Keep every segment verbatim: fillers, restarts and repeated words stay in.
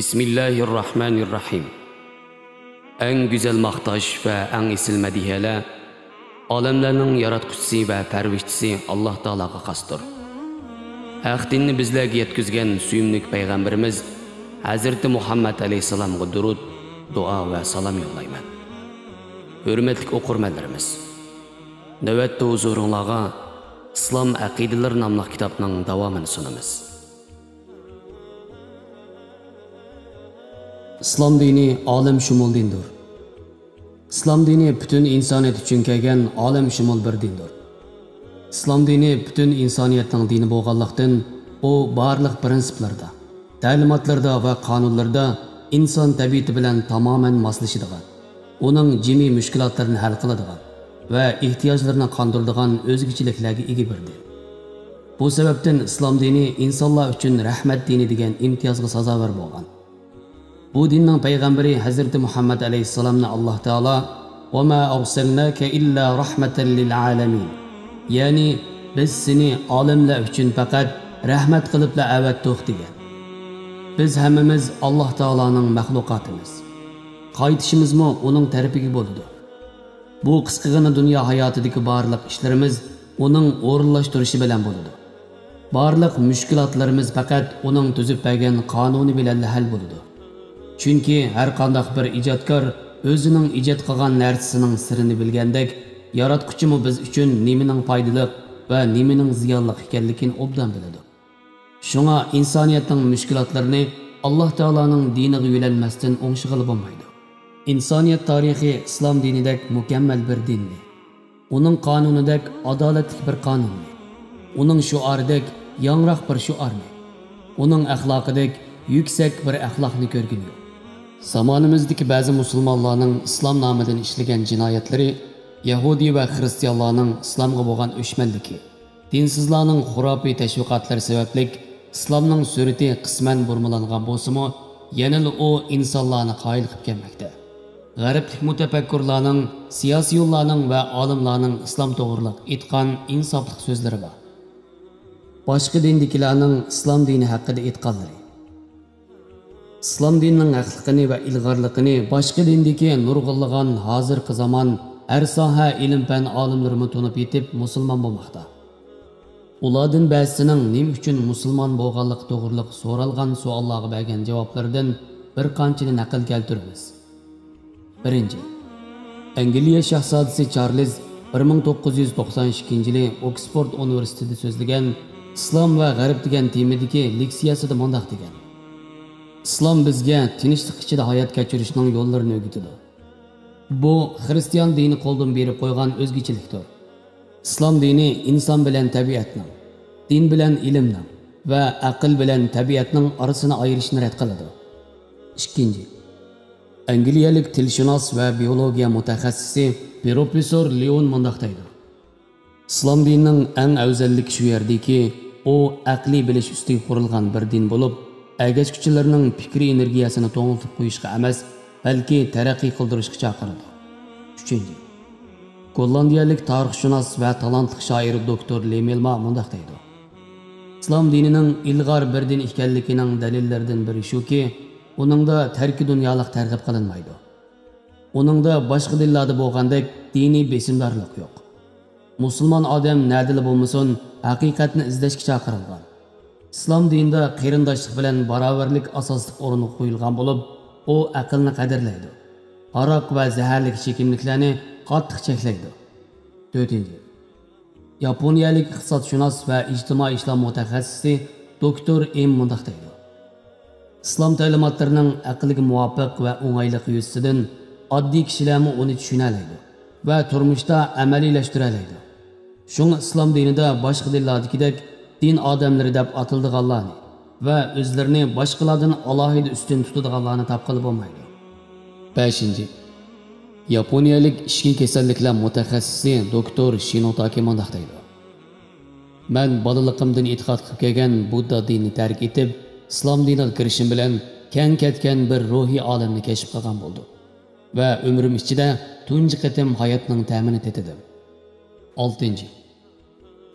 بىسمىللاھىررەھمانىررەھىم. ئەڭ گۈزەل ماختاش ۋە ئەڭ ئېسىل مەدھىيەلەر ئالەملەرنىڭ ياراتقۇچىسى ۋە پەرۋىشچىسى ئاللاھ تائالاغا خاستۇر. ھەق دىننى بىزلەرگە يەتكۈزگەن سۆيۈملۈك پەيغەمبىرىمىز ھەزرىتى مۇھەممەد ئەلەيھىسسالامغا دۇرۇد، دۇئا ۋە سالام يوللايمەن. ھۆرمەتلىك ئوقۇرمەنلىرىمىز، نۆۋەتتە ھۇزۇرۇڭلارغا ئىسلام ئەقىدىلىرى ناملىق كىتابنىڭ داۋامىنى سۇنىمىز. ئىسلام دىنى ئالەمشۇمۇل دىندۇر. ئىسلام دىنى پۈتۈن ئىنسانىيەت ئۈچۈن كەلگەن ئالەمشۇمۇل بىر دىندۇر. ئىسلام دىنى پۈتۈن ئىنسانىيەتنىڭ دىنى بولغانلىقتىن، ئۇ بارلىق پىرىنسىپلىرىدا، تەلىماتلىرىدا ۋە قانۇنلىرىدا ئىنسان تەبىئىتى بىلەن تامامەن ماسلىشىدىغان، ئۇنىڭ جىمى مۈشكۈلاتلىرىنى ھەل قىلىدىغان ۋە ئېھتىياجلىرىنى قاندۇرىدىغان ئۆزگىچىلىكلەرگە ئىگە بىر دىن. بۇ سەۋەبتىن ئىسلام دىنى ئىنسانلار ئۈچۈن رەھمەت دىنى دېگەن ئىمتىيازغا سازاۋەر بولغان. بۇ دىننىڭ پەيغەمبىرى ھەزرىتى مۇھەممەد ئەلەيھىسسالامنى ئاللاھ تائالا «ۋەما ئەرسەلناكە ئىللا رەھمەتەن لىل ئالەمىن»، يەنى «بىز سېنى ئالەملەر ئۈچۈن پەقەت رەھمەت قىلىپلا ئەۋەتتۇق» دېگەن. بىز ھەممىمىز ئاللاھ تائالانىڭ مەخلۇقاتىمىز. قايتىشىمىزمۇ ئۇنىڭ تەرىپىگە بولىدۇ. بۇ قىسقىغىنە دۇنيا ھاياتىدىكى بارلىق ئىشلىرىمىز ئۇنىڭ ئورۇنلاشتۇرۇشى بىلەن بولىدۇ. بارلىق مۈشكۈلاتلىرىمىز پەقەت ئۇنىڭ تۈزۈپ بەرگەن قانۇنى بىلەنلا ھەل بولىدۇ. چۈنكى ھەرقانداق بىر ئىجادكار ئۆزىنىڭ ئىجاد قىلغان نەرسىسىنىڭ سىرىنى بىلگەندەك، ياراتقۇچىمۇ بىز ئۈچۈن نېمىنىڭ پايدىلىق ۋە نېمىنىڭ زىيانلىق ئىكەنلىكىنى ئوبدان بىلىدۇ. شۇڭا ئىنسانىيەتنىڭ مۈشكۈلاتلىرىنى ئاللاھ تائالانىڭ دىنىغا يۆلەنمەستىن ئوڭشىغىلى بولمايدۇ. ئىنسانىيەت تارىخى ئىسلام دىنىدەك مۇكەممەل بىر دىننى، ئۇنىڭ قانۇنىدەك ئادالەتلىك بىر قانۇننى، ئۇنىڭ شوئارىدەك ياڭراق بىر شوئارنى، ئۇنىڭ ئەخلاقىدەك يۈكسەك بىر ئەخلاقنى كۆرگىنى يوق. زامانىمىزدىكى بەزى مۇسۇلمانلارنىڭ ئىسلام نامىدىن ئىشلىگەن جىنايەتلىرى يەھۇدىي ۋە خىرىستىيانلارنىڭ ئىسلامغا بولغان ئۆچمەنلىكى، دىنسىزلارنىڭ خۇراپىي تەشۋىقاتلىرى سەۋەبلىك ئىسلامنىڭ سۈرىتى قىسمەن بۇرمىلانغان بولسىمۇ، يەنىلا ئۇ ئىنسانلارنى قايىل قىلىپ كەلمەكتە. غەربلىك مۇتەپەككۇرلارنىڭ، سىياسىيونلارنىڭ ۋە ئالىملارنىڭ ئىسلام توغرىلىق ئېيتقان ئىنساپلىق سۆزلىرى بار. باشقا دىندىكىلەرنىڭ ئىسلام دىنى ھەققىدە ئېيتقانلىرى. ئىسلام دىنىنىڭ ھەقلىقىنى ۋە ئىلغارلىقىنى باشقا دىندىكى نۇرغۇنلىغان ھازىرقى زامان ھەر ساھە ئىلىم-پەن ئالىملىرىمۇ تونۇپ يېتىپ مۇسۇلمان بولماقتا. ئۇلاردىن بەزىسىنىڭ نېمە ئۈچۈن مۇسۇلمان بولغانلىقى توغرىلىق سورالغان سوئاللارغا بەرگەن جاۋابلىرىدىن بىر قانچىنى نەقىل كەلتۈرىمىز. بىرىنچى، ئەنگلىيە شاھزادىسى چارلىز بىر مىڭ توققۇز يۈز توقسان ئىككىنچى يىلى ئوكسفورد ئۇنىۋېرسىتېتىدا سۆزلىگەن ئىسلام ۋە غەرب دېگەن تېمىدىكى لېكسىيەسىدە مۇنداق دېگەن: «ئىسلام بىزگە تىنچلىق ئىچىدە ھايات كەچۈرۈشنىڭ يوللىرىنى ئۆگىتىدۇ. بۇ خىرىستىيان دىنى قولدىن بېرىپ قويغان ئۆزگىچىلىكتۇر. ئىسلام دىنى ئىنسان بىلەن تەبىئەتنىڭ، دىن بىلەن ئىلىمنىڭ ۋە ئەقىل بىلەن تەبىئەتنىڭ ئارىسىنى ئايرىشنى رەت قىلىدۇ.» ئىككىنچى، ئەنگلىيەلىك تىلشۇناس ۋە بىئولوگىيە مۇتەخەسسىسى پروفېسسور لېئون مۇنداق دەيدۇ: «ئىسلام دىنىنىڭ ئەڭ ئەۋزەللىكى شۇ يەردىكى، ئۇ ئەقلىي بىلىش ئۈستىگە قۇرۇلغان بىر دىن بولۇپ، ئەگەشكۈچىلەرنىڭ پىكرىي ئېنېرگىيەسىنى توڭلىتىپ قويۇشقا ئەمەس، بەلكى تەرەققىي قىلدۇرۇشقا چاقىرىدۇ.» ئۈچىنچى، گوللاندىيەلىك تارىخشۇناس ۋە تالانتلىق شائىر دوكتور لېمېلما مۇنداق دەيدۇ: «ئىسلام دىنىنىڭ ئىلغار بىر دىن ئىكەنلىكىنىڭ دەلىللىرىدىن بىرى شۇكى، ئۇنىڭدا تەركىي دۇنيالىق تەرغىب قىلىنمايدۇ. ئۇنىڭدا باشقا دىنلاردا بولغاندەك دىنىي بېسىمدارلىق يوق. مۇسۇلمان ئادەم نەدىلا بولمىسۇن، ھەقىقەتنى ئىزدەشكە چاقىرىلغان. ئىسلام دىنىدا قېرىنداشلىق بىلەن باراۋەرلىك ئاساسلىق ئورۇنغا قويۇلغان بولۇپ، ئۇ ئەقىلنى قەدىرلەيدۇ. ھاراق ۋە زەھەرلىك ئىچكىرىلىكلەرنى قاتتىق چەكلەيدۇ.» تۆتىنچى، ياپونىيەلىك ئىقتىسادشۇناس ۋە ئىجتىمائىي ئىشلار مۇتەخەسسىسى دوكتور ئىم مۇنداق دەيدۇ: «ئىسلام تەلىماتلىرىنىڭ ئەقىلگە مۇۋاپىق ۋە ئوڭايلىقى يۈزىسىدىن ئاددىي كىشىلەرمۇ ئۇنى چۈشىنەلەيدۇ ۋە تۇرمۇشتا ئەمەلىيلەشتۈرەلەيدۇ. شۇڭا ئىسلام دىنىدا باشقا دىنلاردىكىدەك دىن ئادەملىرى دەپ ئاتىلىدىغانلارنى ۋە ئۆزلىرىنى باشقىلاردىن ئالاھىدە ئۈستۈن تۇتىدىغانلارنى تاپقىلى بولمايدۇ.» بەشىنچى، ياپونىيەلىك ئىچكى كېسەللىكلەر مۇتەخەسسىسى دوكتور شىنوتاكى مۇنداق دەيدۇ: «مەن بالىلىقىمدىن ئېتىقاد قىلىپ كەلگەن بۇددا دىنىنى تەرك ئېتىپ، ئىسلام دىنىغا كىرىشىم بىلەن كەڭ كەتكەن بىر روھىي ئالەمنى كەشىپ قىلغان بولدۇم ۋە ئۆمرۈم ئىچىدە تۇنجى قېتىم ھاياتنىڭ تەمىنى تېتىدىم.» ئالتىنچى،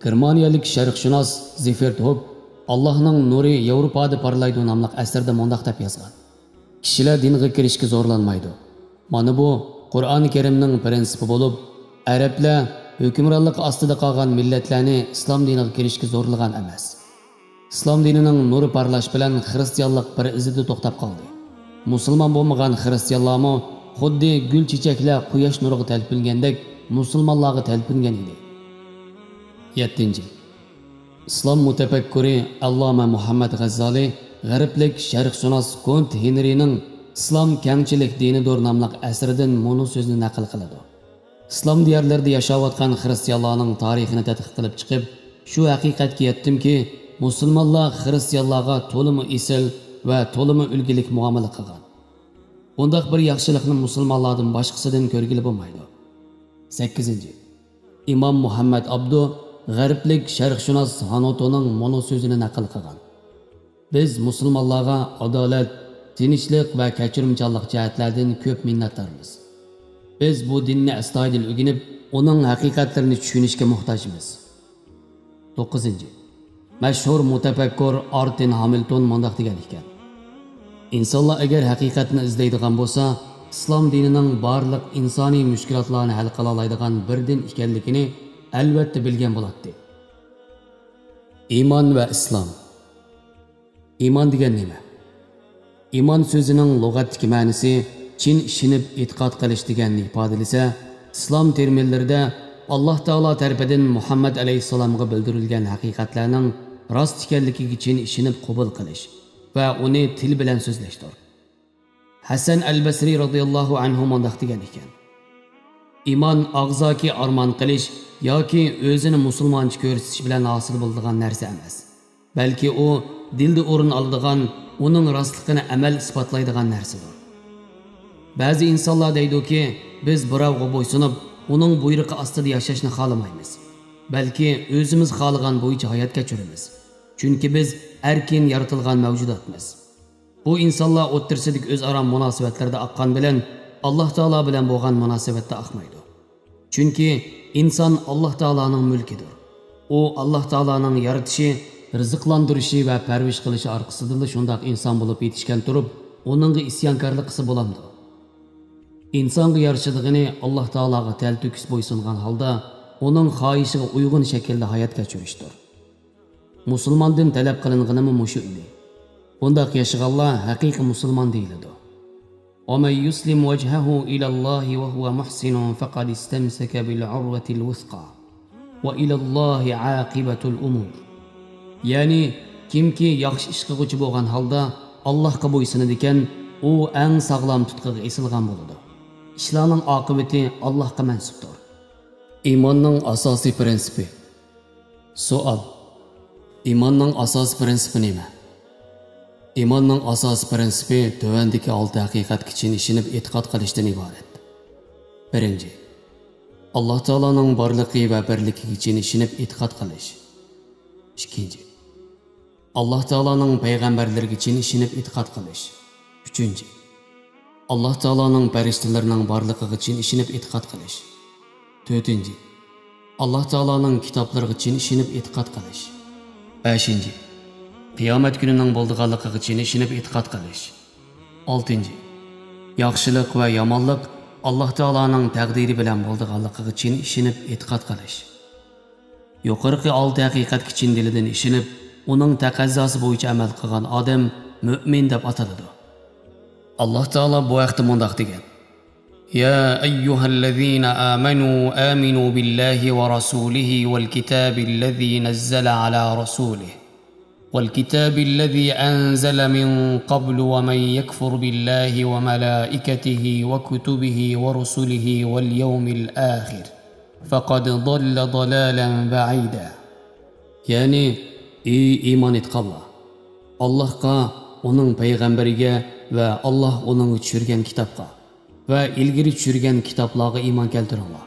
گېرمانىيەلىك شەرقشۇناس زىفېرت ھوپ «ئاللاھنىڭ نۇرى ياۋروپادا پارلايدۇ» ناملىق ئەسىرىدە مۇنداق دەپ يازغان: كىشىلەر دىنغا كىرىشكە زورلانمايدۇ. مانا بۇ قۇرئان كەرىمنىڭ پىرىنسىپى بولۇپ، ئەرەبلەر ھۆكۈمرانلىقى ئاستىدا قالغان مىللەتلەرنى ئىسلام دىنىغا كىرىشكە زورلىغان ئەمەس. ئىسلام دىنىنىڭ نۇرى پارلاش بىلەن خىرىستىيانلىق بىر ئىزىدا توختاپ قالدى. مۇسۇلمان بولمىغان خىرىستىيانلارمۇ خۇددى گۈل چېچەكلەر قۇياش نۇرىغا تەلپۈنگەندەك مۇسۇلمانلارغا تەلپۈنگەن ئىدى. يەتتىنچى. ئىسلام مۇتەپەككۇرى ئەللامە مۇھەممەد غەززالى غەربلىك شەرقشۇناس كونت ھېنرىنىڭ ئىسلام كەڭچىلىك دىنىدۇر ناملىق ئەسىرىدىن مۇنۇ سۆزنى نەقىل قىلىدۇ. ئىسلام دىيارلىرىدا ياشاۋاتقان خىرىستىيانلارنىڭ تارىخىنى تەتقىق قىلىپ چىقىپ، شۇ ھەقىقەتكە يەتتىمكى، مۇسۇلمانلار خىرىستىيانلارغا تولىمۇ ئېسىل ۋە تولىمۇ ئۈلگىلىك مۇئامىلە قىلغان. بۇنداق بىر ياخشىلىقنى مۇسۇلمانلاردىن باشقىسىدىن كۆرگىلى بولمايدۇ. سەككىزىنچى. ئىمام مۇھەممەد ئابدۇ غەربلىك شەرقشۇناس ھانوتونىڭ مۇنۇ سۆزىنى نەقىل قىلغان: بىز مۇسۇلمانلارغا ئادالەت، تىنچلىق ۋە كەچۈرۈمچانلىق جەھەتلەردىن كۆپ مىننەتدارمىز. بىز بۇ دىننى ئەستايىدىل ئۆگىنىپ، ئۇنىڭ ھەقىقەتلىرىنى چۈشىنىشكە موھتاجمىز. توققۇزىنچى. مەشھۇر مۇتەپەككۇر ئارتىن ھامىلتون مۇنداق دېگەن ئىكەن: ئىنسانلار ئەگەر ھەقىقەتنى ئىزدەيدىغان بولسا، ئىسلام دىنىنىڭ بارلىق ئىنسانىي مۈشكۈلاتلارنى ھەل قىلالايدىغان بىر دىن ئىكەنلىكىنى ئەلۋەتتە بىلگەن بولاتتى. ئىمان ۋە ئىسلام. ئىمان دېگەن نېمە؟ ئىمان سۆزىنىڭ لۇغەتتىكى مەنىسى چىن ئىشىنىپ ئېتىقاد قىلىش دېگەننى ئىپادىلىسە، ئىسلام تېرمىنلىرىدە ئاللاھ تائالا تەرىپىدىن مۇھەممەد ئەلەيھىسسالامغا بىلدۈرۈلگەن ھەقىقەتلەرنىڭ راست ئىكەنلىكىگە چىن ئىشىنىپ قوبۇل قىلىش ۋە ئۇنى تىل بىلەن سۆزلەشتۇر. ھەسەن ئەل بەسرى رازىياللاھۇ ئەنھۇ مۇنداق دېگەن ئىكەن: ئىمان ئاغزاكى ئارمان قىلىش ياكى ئۆزىنى مۇسۇلمانچە كۆرسىتىش بىلەن ھاسىل بولىدىغان نەرسە ئەمەس، بەلكى ئۇ دىلدا ئورۇن ئالىدىغان، ئۇنىڭ راستلىقىنى ئەمەل ئىسپاتلايدىغان نەرسىدۇر. بەزى ئىنسانلار دەيدۇكى، بىز بىراۋغا بويسۇنۇپ، ئۇنىڭ بۇيرۇقى ئاستىدا ياشاشنى خالىمايمىز، بەلكى ئۆزىمىز خالىغان بويىچە ھايات كەچۈرىمىز، چۈنكى بىز ئەركىن يارىتىلغان مەۋجۇداتمىز. بۇ ئىنسانلار ئوتتۇرىسىدىكى ئۆزئارا مۇناسىۋەتلەردە ئاققان بىلەن ئاللاھ تائالا بىلەن بولغان مۇناسىۋەتتە ئاقمايدۇ. چۈنكى ئىنسان ئاللاھ تائالانىڭ مۈلكىدۇر. ئۇ ئاللاھ تائالانىڭ يارىتىشى، رىزىقلاندۇرۇشى ۋە پەرۋىش قىلىشى ئارقىسىدىنلا شۇنداق ئىنسان بولۇپ يېتىشكەن تۇرۇپ، ئۇنىڭغا ئىسيانكارلىق قىلسا بولامدۇ؟ ئىنسانغا يارىشىدىغىنى ئاللاھ تائالاغا تەلتۆكۈس بويسۇنغان ھالدا ئۇنىڭ خاھىشىغا ئۇيغۇن شەكىلدە ھايات كەچۈرۈشتۇر. مۇسۇلماندىن تەلەپ قىلىنغىنىمۇ مۇشۇ ئىدى. بۇنداق ياشىغانلار ھەقىقىي مۇسۇلمان دېيىلىدۇ. ومن يسلم وجهه إلى الله وهو محسن فقد استمسك بالعروة الوثقى وإلى الله عاقبة الأمور. يەنى، كىمكى ياخشى ئىش قىلغۇچى بولغان ھالدا ئاللاھقا بويسۇنىدىكەن، ئۇ ئەڭ ساغلام تۇتقىغا ئېسىلغان بولىدۇ. ئىشلارنىڭ ئاقىۋىتى ئاللاھقا مەنسۇپتۇر. ئىماننىڭ ئاساسىي پىرىنسىپى. سوئال: ئىماننىڭ ئاساسىي پىرىنسىپى نېمە؟ ئىماننىڭ ئاساسىي پىرىنسىپى تۆۋەندىكى ئالتە ھەقىقەتكە چىن ئىشىنىپ ئېتىقاد قىلىشتىن ئىبارەت. بىرىنچى، ئاللاھ تائالانىڭ بارلىقى ۋە بىرلىكىگە چىن ئىشىنىپ ئېتىقاد قىلىش. ئىككىنچى، ئاللاھ تائالانىڭ پەيغەمبەرلىرىگە چىن ئىشىنىپ ئېتىقاد قىلىش. ئۈچىنچى، ئاللاھ تائالانىڭ پەرىشتىلىرىنىڭ بارلىقىغا چىن ئىشىنىپ ئېتىقاد قىلىش. تۆتىنچى، ئاللاھ تائالانىڭ كىتابلىرىغا چىن ئىشىنىپ ئېتىقاد قىلىش. بەشىنچى، قىيامەت كۈنىنىڭ بولىدىغانلىقىغا چىن ئىشىنىپ ئېتىقاد قىلىش. ئالتىنچى، ياخشىلىق ۋە يامانلىق ئاللاھ تائالانىڭ تەقدىرى بىلەن بولىدىغانلىقىغا چىن ئىشىنىپ ئېتىقاد قىلىش. يۇقىرىقى ئالتە ھەقىقەتكە چىن دىلىدىن ئىشىنىپ، ئۇنىڭ تەقەززاسى بويىچە ئەمەل قىلغان ئادەم مۆمىن دەپ ئاتىلىدۇ. ئاللاھ تائالا بۇ ھەقتە مۇنداق دېگەن: يا أيها الذين آمنوا آمنوا بالله ورسوله والكتاب الذي نزل على رسوله والكتاب الذي أنزل من قبل ومن يكفر بالله وملائكته وكتبه ورسله واليوم الآخر فقد ضل ضلالا بعيدا. يەنى، ئى ئىمان ئېيتقانلار! ئاللاھقا، ئۇنىڭ پەيغەمبىرىگە ۋە ئاللاھ ئۇنىڭغا چۈشۈرگەن كىتابقا ۋە ئىلگىرى چۈشۈرگەن كىتابلارغا ئىمان كەلتۈرۈڭلار.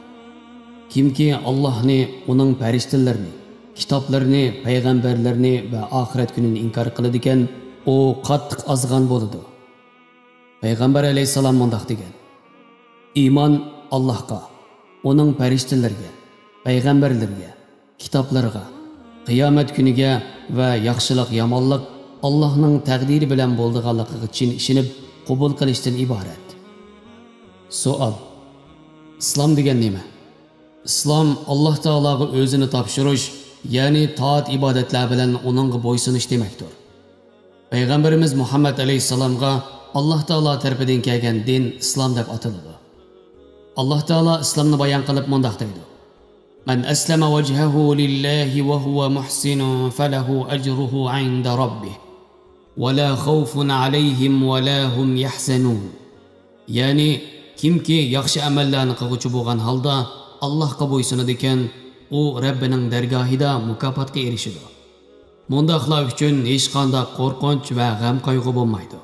كىمكى ئاللاھنى، ئۇنىڭ پەرىشتىلىرىنى، كىتابلىرىنى، پەيغەمبەرلىرىنى ۋە ئاخىرەت كۈنىنى ئىنكار قىلىدىكەن، ئۇ قاتتىق ئازغان بولىدۇ. پەيغەمبەر ئەلەيھىسسالام مۇنداق دېگەن: ئىمان ئاللاھقا، ئۇنىڭ پەرىشتىلىرىگە، پەيغەمبەرلىرىگە، كىتابلىرىغا، قىيامەت كۈنىگە ۋە ياخشىلىق، يامانلىق ئاللاھنىڭ تەقدىرى بىلەن بولىدىغانلىقىغا چىن ئىشىنىپ، قوبۇل قىلىشتىن ئىبارەت. سوئال: ئىسلام دېگەن نېمە؟ ئىسلام ئاللاھ تائالاغا ئۆزىنى تاپشۇرۇش، يەنى تائەت ئىبادەتلەر بىلەن ئۇنىڭغا بويسۇنۇش دېمەكتۇر. پەيغەمبىرىمىز مۇھەممەد ئەلەيھىسسالامغا ئاللاھ تائالا تەرىپىدىن كەلگەن دىن ئىسلام دەپ ئاتىلىدۇ. ئاللاھ تائالا ئىسلامنى بايان قىلىپ مۇنداق دەيدۇ: مَنْ أَسْلَمَ وَجْهَهُ لِلَّهِ وَهُوَ مُحْسِنٌ فَلَهُ أَجْرُهُ عِنْدَ رَبِّهِ وَلَا خَوْفٌ عَلَيْهِمْ وَلَا هُمْ يَحْزَنُونَ. يەنى، كىمكى ياخشى ئەمەللەرنى قىلغۇچى بولغان ھالدا ئاللاھقا بويسۇنىدىكەن، ئۇ رەببىنىڭ دەرگاھىدا مۇكاپاتقا ئېرىشىدۇ. مۇنداقلار ئۈچۈن ھېچقانداق قورقۇنچ ۋە غەم-قايغۇ بولمايدۇ.